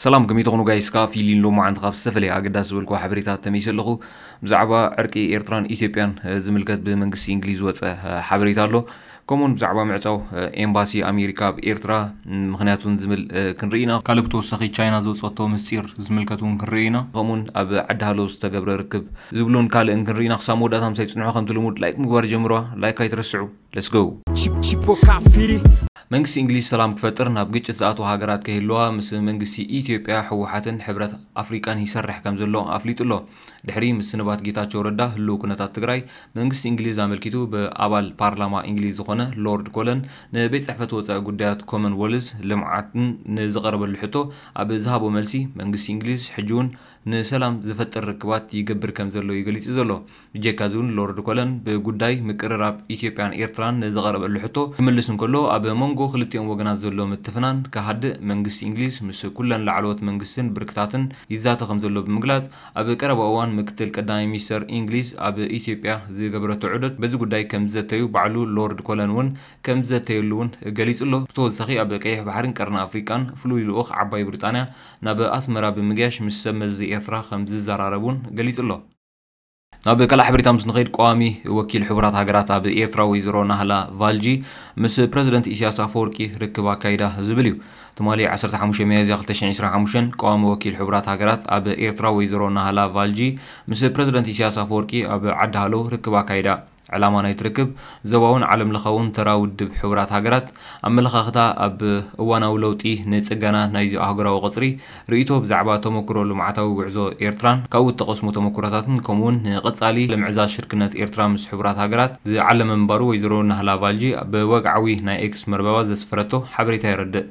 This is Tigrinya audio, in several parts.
ሰላም፣ ከመይ ትኾኑ ጋይስ? ካብ ፊሊን ሎማዓንቲ ካብ ዝተፈለየ ኣገዳሲ ዝበልኩ ሓበሬታት ተመይሰ ኣለኹ። ብዛዕባ ዕርቂ ኤርትራን ኢትዮጵያን ዝምልከት ብመንግስቲ እንግሊዝ ዝወፀ ሓበሬታ ኣሎ። ከምኡውን ብዛዕባ ምዕፃው ኤምባሲ ኣሜሪካ ኣብ ኤርትራ ምክንያቱን ዝብል ክንርኢ ኢና። ካልእ ብተወሳኺ ቻይና ዘውፀቶ ምስጢር ዝምልከት እውን ክንርኢ ኢና። ከምኡውን ኣብ ዓዲ ሃሎ ዝተገብረ ርክብ ዝብሉን ካልእን ክንርኢ ኢና። ክሳብ መወዳእታ ምሳይ ፅንሑ። ከምቲ ልሙድ ላይክ ምግባር ጀምርዋ። ላይክ ኣይትረስዑ። Let's go። Chip- Chipo Kafiri. መንግስቲ እንግሊዝ ሰላም ክፈጥር ናብ ግጭት ዝኣትዋ ሃገራት ከይህልዋ ምስ መንግስቲ ኢትዮጵያ፣ ህወሓትን ሕብረት ኣፍሪቃን ይሰርሕ ከም ዘሎ ኣፍሊጡ ኣሎ። ድሕሪ ምስንባት ጌታቸው ረዳ ህልው ኩነታት ትግራይ መንግስቲ እንግሊዝ ኣመልኪቱ ብኣባል ፓርላማ እንግሊዝ ዝኾነ ሎርድ ኮለን ንቤት ጽሕፈት ወጻኢ ጉዳያት ኮመንወልዝ ልምዓትን ንዝቐረበሉ ሕቶ ኣብ ዝሃቦ መልሲ መንግስቲ እንግሊዝ ሕጂ እውን ንሰላም ዝፈጥር ርክባት ይገብር ከም ዘሎ እዩ ገሊጹ ዘሎ። ብጀካ እዚ እውን ሎርድ ኮለን ብጉዳይ ምቅርራብ ኢትዮጵያን ኤርትራን ንዝቐረበሉ ሕቶ ክምልስ እንከሎ ኣብ መንጎ ክልቲኦም ወገናት ዘሎ ምትፍናን ክሃድእ መንግስቲ እንግሊዝ ምስ ኩለን ላዕለዎት መንግስትን ብርክታትን ይዛተ ከም ዘሎ ብምግላጽ ኣብ ቀረባ እዋን ምክትል ቀዳማይ ሚኒስተር እንግሊዝ ኣብ ኢትዮጵያ ዝገበረቶ ዑደት በዚ ጉዳይ ከም ዝዘተዩ ባዕሉ ሎርድ ኮለን እውን ከም ዝዘተየሉ እውን ገሊጹ ኣሎ። ብተወሳኺ ኣብ ቀይሕ ባሕርን ቀርኒ ኣፍሪቃን ፍሉይ ልኡኽ ዓባይ ብሪጣንያ ናብ ኣስመራ ብምግያሽ ምስ ሰብ መዚ ኤርትራ ከም ዝዘራረብ እውን ገሊጹ ኣሎ። ናብ ካልእ ሓበሬታ ምስ ንኸይድ ቀዋሚ ወኪል ሕቡራት ሃገራት ኣብ ኤርትራ ወይዘሮ ናህላ ቫልጂ ምስ ፕረዚደንት ኢሳያስ ኣፈወርቂ ርክብ ኣካይዳ ዝብል እዩ። ትማሊ ዓሰርተ ሓሙሽተ ሚያዝያ ክልተ ሽሕን ዕስራን ሓሙሽተን ቀዋሚ ወኪል ሕቡራት ሃገራት ኣብ ኤርትራ ወይዘሮ ናህላ ቫልጂ ምስ ፕረዚደንት ኢሳያስ ኣፈወርቂ ኣብ ዓዲ ሃሎ ርክብ ኣካይዳ። ዕላማ ናይቲ ርክብ ዞባውን ዓለም ለኻውን ተራ ውድብ ሕቡራት ሃገራት ኣመለኻኽታ ኣብ እዋናዊ ለውጢ ንጽገና ናይዚ ኣህጉራዊ ቅጽሪ ርእይቶ ብዛዕባ ተመክሮ ልምዓታዊ ጉዕዞ ኤርትራን ካብኡ እተቐስሙ ተመክሮታትን ከምኡውን ንቐጻሊ ለምዕዛዝ ሽርክነት ኤርትራ ምስ ሕቡራት ሃገራት ዝዓለመ ምንባሩ ወይዘሮ ናህላ ቫልጂ ብወግዓዊ ናይ ኤክስ መርበባ ዘስፈረቶ ሓበሬታ የረድእ።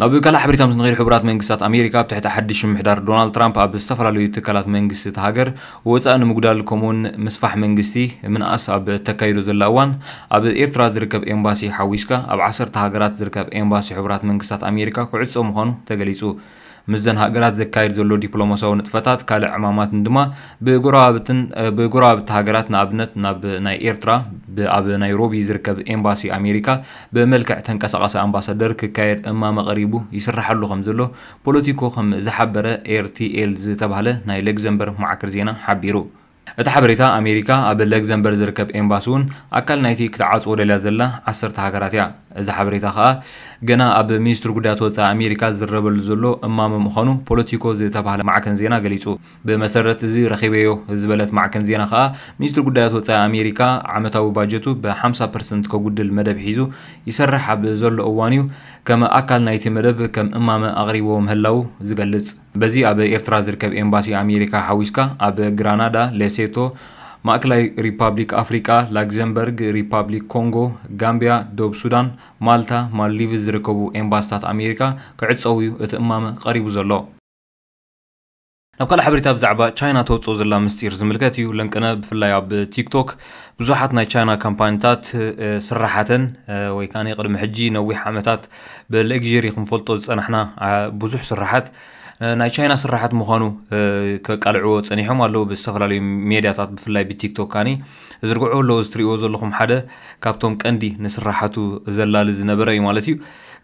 ናብ ካልእ ሓበሬታ ምስ ንኸይድ ሕቡራት መንግስታት ኣሜሪካ ኣብ ትሕቲ ሓድሽ ምምሕዳር ዶናልድ ትራምፕ ኣብ ዝተፈላለዩ ትካላት መንግስቲ እቲ ሃገር ወፃእ ንምጉዳል ከምኡውን ምስፋሕ መንግስቲ ምንኣስ ኣብ ተካይዶ ዘላ እዋን ኣብ ኤርትራ ዝርከብ ኤምባሲ ሓዊስካ ኣብ ዓሰርተ ሃገራት ዝርከብ ኤምባሲ ሕቡራት መንግስታት ኣሜሪካ ክዕፆ ምዃኑ ተገሊፁ። ምስዘን ሃገራት ዘካየድ ዘሎ ዲፕሎማሲያዊ ንጥፈታት ካልእ ዕማማትን ድማ ብጎረባብትን ብጎረባብቲ ሃገራት ንኣብነት ናብ ናይ ኤርትራ ኣብ ናይሮቢ ዝርከብ ኤምባሲ ኣሜሪካ ብመልክዕ ተንቀሳቃሲ ኣምባሳደር ክካየድ እማመ ቀሪቡ ይስርሓሉ ከም ዘሎ ፖለቲኮ ከም ዝሓበረ ኤርቲኤል ዝተባህለ ናይ ለግዘምበር ማዕከር ዜና ሓቢሩ። እቲ ሓበሬታ ኣሜሪካ ኣብ ለግዘምበር ዝርከብ ኤምባሲ እውን ኣካል ናይቲ ክትዓጽዎ ደልያ ዘላ ዓሰርተ ሃገራት እያ። እዚ ሓበሬታ ከኣ ገና ኣብ ሚኒስትሪ ጉዳያት ወጻኢ ኣሜሪካ ዝዝረበሉ ዘሎ እማመ ምዃኑ ፖለቲኮ ዝተባህለ ማዕከን ዜና ገሊጹ። ብመሰረት እዚ ረኺበዮ ዝበለት ማዕከን ዜና ከኣ ሚኒስትሪ ጉዳያት ወጻኢ ኣሜሪካ ዓመታዊ ባጀቱ ብ ሓምሳ ፐርሰንት ከጉድል መደብ ሒዙ ይሰርሕ ኣብ ዘሎ እዋን እዩ ከም ኣካል ናይቲ መደብ ከም እማመ ኣቕሪብዎ ምህላዉ ዝገልጽ። በዚ ኣብ ኤርትራ ዝርከብ ኤምባሲ ኣሜሪካ ሓዊስካ ኣብ ግራናዳ፣ ሌሴቶ፣ ማእከላይ ሪፓብሊክ ኣፍሪቃ፣ ላግዘምበርግ፣ ሪፓብሊክ ኮንጎ፣ ጋምቢያ፣ ደቡብ ሱዳን፣ ማልታ፣ ማልዲቭስ ዝርከቡ ኤምባስታት ኣሜሪካ ክዕጸው እዩ እቲ እማመ ቀሪቡ ዘሎ። ናብ ካልእ ሓበሬታ ብዛዕባ ቻይና ተውፅኦ ዘላ ምስጢር ዝምልከት እዩ። ለንቅነ ብፍላይ ኣብ ቲክቶክ ብዙሓት ናይ ቻይና ካምፓኒታት ስራሓተን ወይ ከዓ ቅድሚ ሕጂ ነዊሕ ዓመታት ብለግሪ ክንፈልጦ ዝፀናሕና ብዙሕ ስራሓት ናይ ቻይና ስራሓት ምዃኑ ከቃልዕዎ ፀኒሖም ኣለዉ። ብዝተፈላለዩ ሜድያታት ብፍላይ ብቲክቶክ ካኒ ዝርግዑ ኣለዉ። እዚ ትሪእዎ ዘለኹም ሓደ ካብቶም ቀንዲ ንስራሓቱ ዘላሊ ዝነበረ እዩ ማለት እዩ።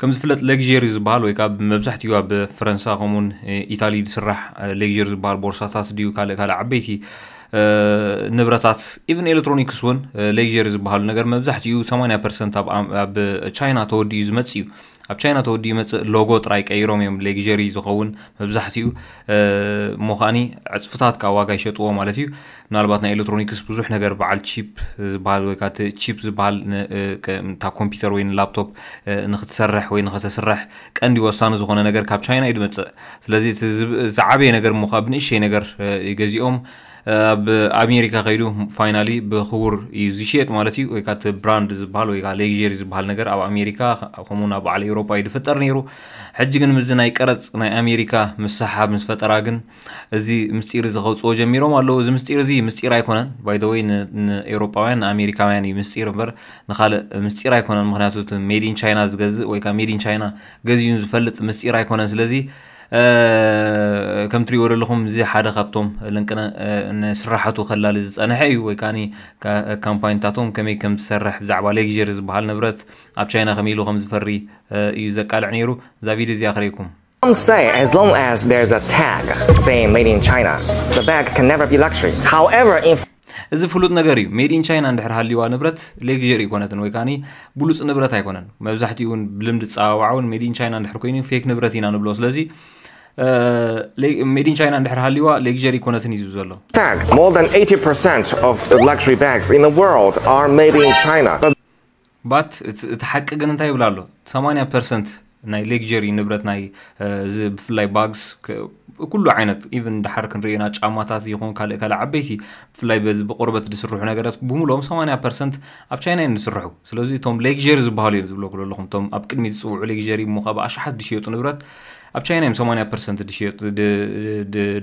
ከም ዝፍለጥ ለግሪ ዝበሃል ወይ ከዓ መብዛሕትኡ ኣብ ፈረንሳ ከምኡውን ኢታሊ ዝስራሕ ለግሪ ዝበሃል ቦርሳታት ድዩ ካልእ ካልእ ዓበይቲ ንብረታት ኢቨን ኤሌክትሮኒክስ እውን ለግሪ ዝበሃሉ ነገር መብዛሕትኡ ሰማንያ ፐርሰንት ኣብ ቻይና ተወዲኡ ዝመጽእ እዩ። ኣብ ቻይና ተወዲኡ ይመጽእ ሎጎ ጥራይ ቀይሮም እዮም ለግሪ ዝኸውን መብዛሕትኡ እሞ ከዓኒ ዕፅፍታት ካብ ዋጋ ይሸጥዎ ማለት እዩ። ምናልባት ናይ ኤሌክትሮኒክስ ብዙሕ ነገር በዓል ቺፕ ዝበሃል ወይ ከዓ ቺፕ ዝበሃል እታ ኮምፒውተር ወይ ላፕቶፕ ንክትሰርሕ ወይ ንክተስርሕ ቀንዲ ወሳኒ ዝኾነ ነገር ካብ ቻይና እዩ ዝመፅእ። ስለዚ ዝዓበየ ነገር እሞ ከዓ ብንእሸይ ነገር ገዚኦም ኣብ ኣሜሪካ ከይዱ ፋይናሊ ብክቡር እዩ ዝሽየጥ ማለት እዩ። ወይ ከዓ ብራንድ ዝበሃል ወይ ከዓ ሌግሪ ዝበሃል ነገር ኣብ ኣሜሪካ ከምኡውን ኣብ በዓል ኤውሮጳ እዩ ዝፍጠር ነይሩ። ሕጂ ግን ምስዚ ናይ ቀረፅ ናይ ኣሜሪካ ምስሓብ ምስ ፈጠራ ግን እዚ ምስጢር እዚ ከውፅኦ ጀሚሮም ኣለዉ። እዚ ምስጢር እዚ ምስጢር ኣይኮነን። ባይደወይ ንኤውሮጳውያን ንኣሜሪካውያን እዩ ምስጢር እምበር ንካልእ ምስጢር ኣይኮነን። ምክንያቱ ሜዲን ቻይና ዝገዝእ ወይ ከዓ ሜዲን ቻይና ገዚኡ ዝፈልጥ ምስጢር ኣይኮነን። ስለዚ ከምትሪእዎ ዘለኹም እዚ ሓደ ካብቶም ልንቅነ ንስራሕቱ ከላሊ ዝፀንሐ እዩ። ወይ ከዓኒ ካምፓኒታቶም ከመይ ከም ትሰርሕ ብዛዕባ ሌግሪ ዝበሃል ንብረት ኣብ ቻይና ከመይ ኢሉ ከም ዝፈሪ እዩ ዘቃልዕ ነይሩ። እዛ ቪድዮ እዚኣ ክርእየኩም። Some say as long as there's a tag saying made in China, the bag can never be luxury. However, in እዚ ፍሉጥ ነገር እዩ። ሜድ ኢን ቻይና እንድሕር ሃልይዋ ንብረት ሌግሪ ኣይኮነትን ወይ ከዓኒ ብሉፅ ንብረት ኣይኮነን። መብዛሕትኡ እውን ብልምዲ ፀዋውዓ እውን ሜድ ኢን ቻይና እንድሕር ኮይኑ ፌክ ንብረት ኢና ንብሎ። ስለዚ ሜድ ኢን ቻይና እንድሕር ሃልይዋ ሌግሪ ኣይኮነትን እዩ ዝብል ዘሎ። fact, more than eighty percent of the luxury bags in the world are made in China. ባት እቲ ሓቂ ግን እንታይ ይብል ኣሎ? ሰማንያ ፐርሰንት ናይ ሌግሪ ንብረት ናይ እዚ ብፍላይ ባግስ ኩሉ ዓይነት ኢቨን ድሓር ክንርእና ጫማታት ይኹን ካልእ ካልእ ዓበይቲ ብፍላይ በዚ ብቆርበት ዝስርሑ ነገራት ብምልኦም ሰማንያ ፐርሰንት ኣብ ቻይና እዮም ዝስርሑ። ስለዚ እቶም ሌግሪ ዝበሃሉ እዮም ዝብለኩ ዘለኹም እቶም ኣብ ቅድሚ ዝፅውዑ ሌግሪ እሞ ካብ ኣሽሓት ዝሽየጡ ንብረት ኣብ ቻይና እዮም ሰማንያ ፐርሰንት ዝሽየጡ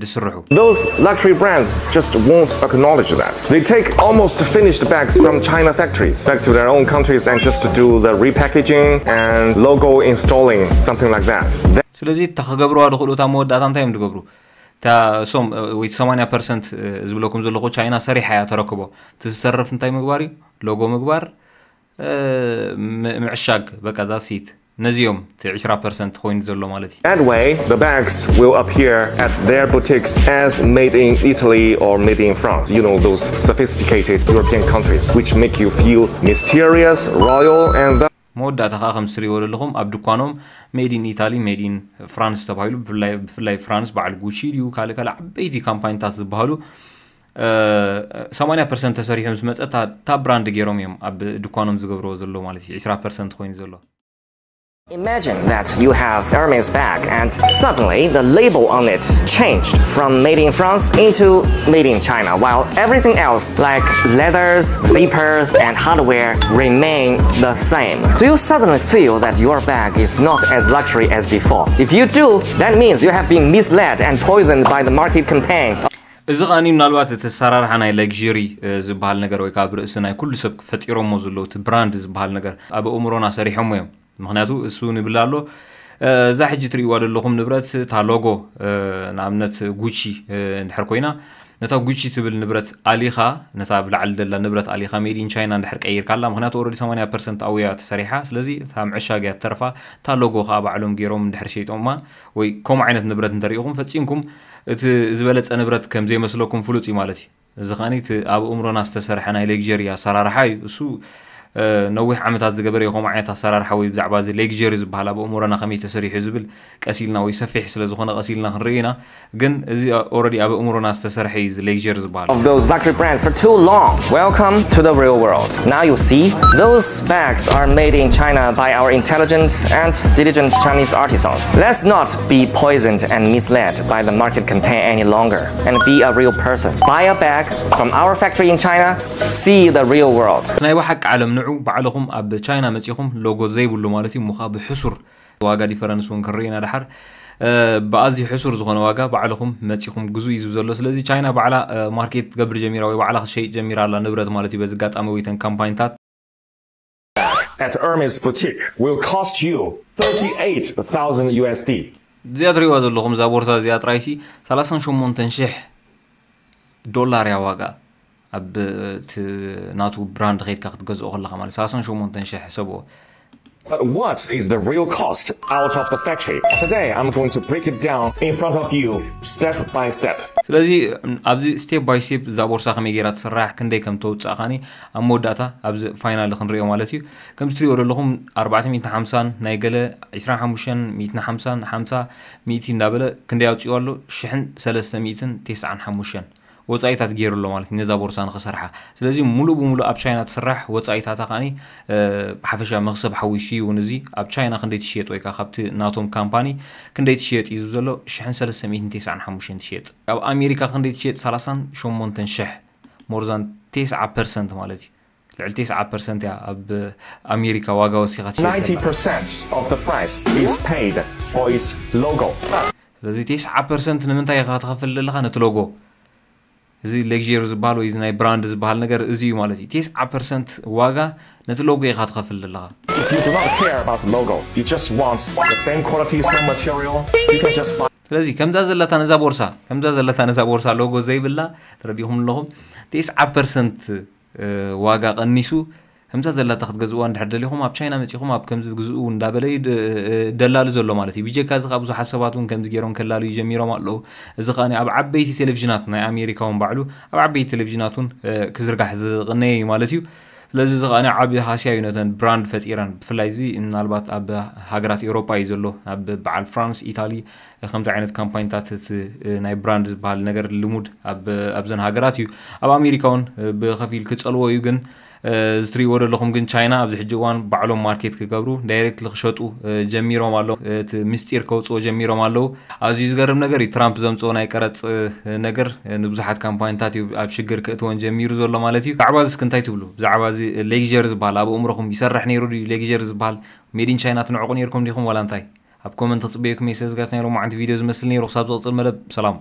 ዝስርሑ። Those luxury brands just won't acknowledge that. They take almost finished bags from China factories back to their own countries and just do the repackaging and logo installing, something like that. ስለዚ እታ ክገብርዋ ዝኽእሉ እታ መወዳእታ እንታይ እዮም ዝገብሩ? እታ እሶም ወይ ሰማንያ ፐርሰንት ዝብለኩም ዘለኹ ቻይና ሰሪሓ እያ ተረክቦ። እቲ ዝተርፍ እንታይ ምግባር እዩ? ሎጎ ምግባር፣ ምዕሻግ፣ በቃ that's it። ነዚኦም እቲ ዕስራ ፐርሰንት ኮይኑ ዘሎ ማለት እዩ። That way, the bags will appear at their boutiques as made in Italy or made in France. You know, those sophisticated European countries, which make you feel mysterious, royal, and መወዳእታ ከዓ ከም ትሪእዎ ዘለኹም ኣብ ድኳኖም ሜድ ኢን ኢታሊ፣ ሜድ ኢን ፍራንስ ተባሂሉ ብፍላይ ፍራንስ በዓል ጉቺ ድዩ ካልእ ካልእ ዓበይቲ ካምፓኒታት ዝበሃሉ ሰማንያ ፐርሰንት ተሰሪሑ ምስ መፀ እታ ብራንድ ገይሮም እዮም ኣብ ድኳኖም ዝገብርዎ ዘሎ ማለት እዩ። ዕስራ ፐርሰንት ኮይኑ ዘሎ። Imagine that you have Hermes bag and suddenly the label on it changed from made in France into made in China, while everything else like leathers, zippers, and hardware remain the same. Do you suddenly feel that your bag is not as luxury as before? If you do, that means you have been misled and poisoned by the market campaign. እዚ ኸኣኒ ምናልባት እቲ ኣሰራርሓ ናይ ሌግሪ ዝበሃል ነገር ወይ ከዓ ኣብ ርእሲ ናይ ኩሉ ሰብ ፈጢሮሞ ዘለዉ እቲ ብራንድ ዝበሃል ነገር ኣብ ኣእምሮና ሰሪሖሞ እዮም። ምክንያቱ እሱ ንብል ኣሎ እዛ ሕጂ ትርእይዋ ዘለኹም ንብረት እታ ሎጎ ንኣብነት ጉቺ እንድሕር ኮይና ነታ ጉቺ ትብል ንብረት ኣሊኻ ነታ ብላዕሊ ደላ ንብረት ኣሊኻ ሜድ ኢን ቻይና እንድሕር ቀይርካላ ምክንያቱ ኦረዲ ሰማንያ ፐርሰንት ኣውያ ተሰሪሓ ስለዚ እታ ምዕሻግ እያ ተርፋ እታ ሎጎ ከዓ ባዕሎም ገይሮም እንድሕር ሸይጦማ ወይ ከምኡ ዓይነት ንብረት እንተሪኢኹም ፈፂምኩም እቲ ዝበለፀ ንብረት ከም ዘይመስለኩም ፍሉጥ እዩ ማለት እዩ። እዚ ከዓኒ እቲ ኣብ ኣእምሮና ዝተሰርሐ ናይ ሌግሪ ኣሰራርሓ እዩ። እሱ ነዊሕ ዓመታት ዝገበረ ይኸም ዓይነት ኣሰራርሓ ወይ ብዛዕባ እዚ ሌግሪ ዝበሃል ኣብ ኣእምሮና ከመይ ተሰሪሑ ዝብል ቀሲልና ወይ ሰፊሕ ስለ ዝኾነ ቀሲልና ክንርኢ ኢና። ግን እዚ ኦረዲ ኣብ ኣእምሮና ዝተሰርሐ እዩ እዚ ሌግሪ ዝበሃል። Of those luxury brands for too long. Welcome to the real world. Now you see, those bags are made in China by our intelligent and diligent Chinese artisans. Let's not be poisoned and misled by the market campaign any longer and be a real person. Buy a bag from our factory in China, see the real world. ናይ ብሓቂ ዓለም ንዑ ባዕልኹም ኣብ ቻይና መፂኹም ሎጎ ዘይብሉ ማለት እዩ ምዃ ብሕሱር ዋጋ ዲፈረንስ እውን ክንርኢ ኢና ድሓር ብኣዝዩ ሕሱር ዝኾነ ዋጋ ባዕልኹም መፂኹም ግዙ እዩ ዝብል ዘሎ። ስለዚ ቻይና ባዕላ ማርኬት ትገብር ጀሚራ ወይ ባዕላ ክትሸይጥ ጀሚራ ኣላ ንብረት ማለት እዩ። በዚ ኣጋጣሚ ወይተን ካምፓኒታት At Hermes Boutique will cost you thirty-eight thousand U S D. እዚኣ ትሪእዋ ዘለኹም እዛ ቦርሳ እዚኣ ጥራይሲ ሰላሳን ሸሞንተን ሽሕ ዶላር እያ ዋጋ ኣብ እቲ ናቱ ብራንድ ከይድካ ክትገዝኦ ከለካ ማለት ሰላሳን ሸሞንተን ሽሕ ሕሰብዎ። But what is the real cost out of the factory? Today, I'm going to break it down in front of you, step by step. ስለዚ ኣብዚ ስቴፕ ባይ ስቴፕ እዛ ቦርሳ ከመይ ገይራ ትስራሕ ክንደይ ከም ተውፅእ ካኒ ኣብ መወዳእታ ኣብዚ ፋይናል ክንሪኦ ማለት እዩ። ከምዚ ትሪኦ ዘለኹም ኣርባዕተ ሚእትን ሓምሳን ናይ ገለ ዕስራን ሓሙሽተን ሚእትን ሓምሳን ሓምሳ ሚእቲ እንዳበለ ክንደይ ኣውፅኡ ኣሎ ሽሕን ሰለስተ ሚእትን ተስዓን ሓሙሽተን ወፃኢታት ገይሩ ኣሎ ማለት እዩ ነዛ ቦርሳ ንኽሰርሓ። ስለዚ ሙሉእ ብሙሉእ ኣብ ቻይና ትስራሕ ወፃኢታታ ከዓኒ ብሓፈሻ መኽሰብ ሓዊሱ እዩ እውን እዚ ኣብ ቻይና ክንደይ ትሽየጥ ወይ ከዓ ካብቲ ናቶም ካምፓኒ ክንደይ ትሽየጥ እዩ ዝብል ዘሎ ሽሕን ሰለስተ ሚእትን ተስዓን ሓሙሽተን ትሽየጥ። ኣብ ኣሜሪካ ክንደይ ትሽየጥ ሰላሳን ሸሞንተን ሽሕ more than ተስዓ ፐርሰንት ማለት እዩ። ልዕሊ ተስዓ ፐርሰንት እያ ኣብ ኣሜሪካ ዋጋ ወሲኻ ትሸይድ ዘላ። ninety percent of the price is paid for its logo. ስለዚ ተስዓ ፐርሰንት ንምንታይ ኢኻ ትኸፍል ዘለኻ ነቲ ሎጎ? እዚ ሌግሪ ዝበሃል ወይ እዚ ናይ ብራንድ ዝበሃል ነገር እዚ እዩ ማለት እዩ። ተስዓ ፐርሰንት ዋጋ ነቲ ሎጎ ኢኻ ትኸፍል ዘለኻ። If you do not care about the logo, you just want the same quality, same material, you can just buy. ስለዚ ከምዛ ዘለታ ነዛ ቦርሳ ከምዛ ዘለታ ነዛ ቦርሳ ሎጎ ዘይብላ ተረዲኹም ኣለኹም። ተስዓ ፐርሰንት ዋጋ ቀኒሱ ከምዛ ዘለታ ክትገዝእዋ እንድሕር ደሊኹም ኣብ ቻይና መፂኹም ኣብ ከምዚ ግዝኡ እንዳበለ እዩ ድ- ደላሉ ዘሎ ማለት እዩ። ብጀካ እዚ ከዓ ብዙሓት ሰባት እውን ከምዚ ገይሮም ከላልዩ ጀሚሮም ኣለዉ። እዚ ከዓ ኣብ ዓበይቲ ቴሌቪዥናት ናይ ኣሜሪካ እውን ባዕሉ ኣብ ዓበይቲ ቴሌቪዥናት እውን ክዝርጋሕ ዝቕነየ እዩ ማለት እዩ። ስለዚ እዚ ከዓ ዓብ ሃስያ እዩ ነተን ብራንድ ፈጢረን። ብፍላይ እዚ ምናልባት ኣብ ሃገራት ኤውሮጳ እዩ ዘሎ። ኣብ በዓል ፍራንስ፣ ኢታሊ ከምዚ ዓይነት ካምፓኒታት እቲ ናይ ብራንድ ዝበሃል ነገር ልሙድ ኣብዘን ሃገራት እዩ። ኣብ ኣሜሪካ እውን ብኸፊል ክፀልዎ እዩ። ግን እዚ ትሪእዎ ዘለኹም ግን ቻይና ኣብዚ ሕጂ እዋን ባዕሎም ማርኬት ክገብሩ ዳይሬክት ክሸጡ ጀሚሮም ኣለዉ። እቲ ምስጢር ከውፅዎ ጀሚሮም ኣለዉ። ኣዝዩ ዝገርም ነገር እዩ። ትራምፕ ዘምፅኦ ናይ ቀረፅ ነገር ንብዙሓት ካምፓኒታት እዩ ኣብ ሽግር ክእትወን ጀሚሩ ዘሎ ማለት እዩ። ብዛዕባ እዚ እስኪ እንታይ ትብሉ? ብዛዕባ እዚ ሌግር ዝበሃል ኣብ ኣእምሮኹም ይሰርሕ ነይሩ ድዩ? ሌግር ዝበሃል ሜድ ኢን ቻይና ትንዕቑ ነይርኩም ዲኹም ዋላ እንታይ? ኣብ ኮመንት ክፅበየኩም እየ። ስለዝጋስ ናይ ሎማዓንቲ ቪድዮ ዝመስል ነይሩ። ክሳብ ዝቕፅል መደብ ሰላም።